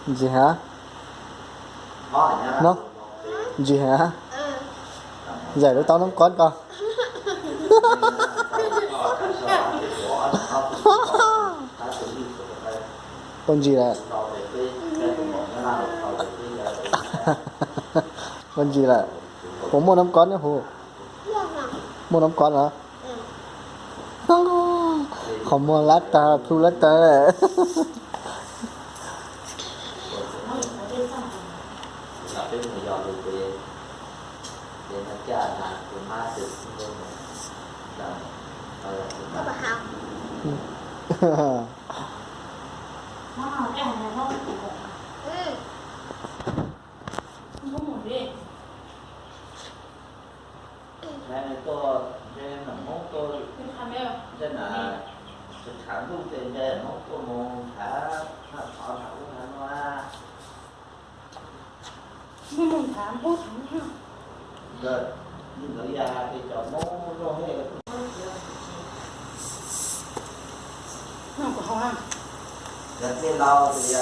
Ntsis heev. No, ntsis heev. Zaim lub taub noob kob ko. Puas ntsis lawm? Puas ntsis lawm? Puas muaj noob kob nyob huv? Muaj noob kob los? Qhov muag lab tag, plhu lab tag.